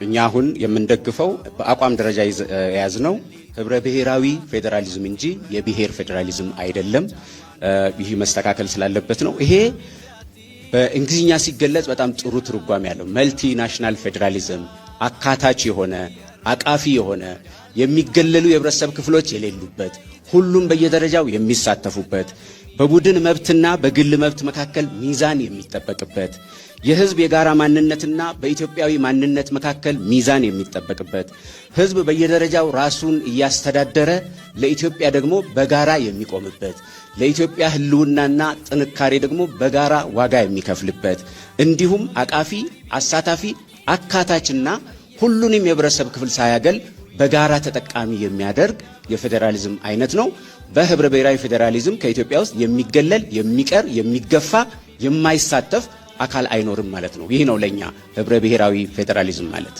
እኛ አሁን የምንደግፈው በአቋም ደረጃ የያዝነው ህብረ ብሔራዊ ፌዴራሊዝም እንጂ የብሔር ፌዴራሊዝም አይደለም። ይህ መስተካከል ስላለበት ነው። ይሄ በእንግሊዝኛ ሲገለጽ በጣም ጥሩ ትርጓሜ ያለው multinational federalism፣ አካታች የሆነ፣ አቃፊ የሆነ፣ የሚገለሉ የህብረተሰብ ክፍሎች የሌሉበት፣ ሁሉም በየደረጃው የሚሳተፉበት፣ በቡድን መብትና በግል መብት መካከል ሚዛን የሚጠበቅበት፣ የህዝብ የጋራ ማንነትና በኢትዮጵያዊ ማንነት መካከል ሚዛን የሚጠበቅበት፣ ህዝብ በየደረጃው ራሱን እያስተዳደረ ለኢትዮጵያ ደግሞ በጋራ የሚቆምበት፣ ለኢትዮጵያ ህልውናና ጥንካሬ ደግሞ በጋራ ዋጋ የሚከፍልበት፣ እንዲሁም አቃፊ፣ አሳታፊ፣ አካታችና ሁሉንም የህብረተሰብ ክፍል ሳያገል በጋራ ተጠቃሚ የሚያደርግ የፌዴራሊዝም አይነት ነው። በህብረ ብሔራዊ ፌዴራሊዝም ከኢትዮጵያ ውስጥ የሚገለል፣ የሚቀር፣ የሚገፋ፣ የማይሳተፍ አካል አይኖርም ማለት ነው። ይህ ነው ለኛ ህብረ ብሔራዊ ፌዴራሊዝም ማለት።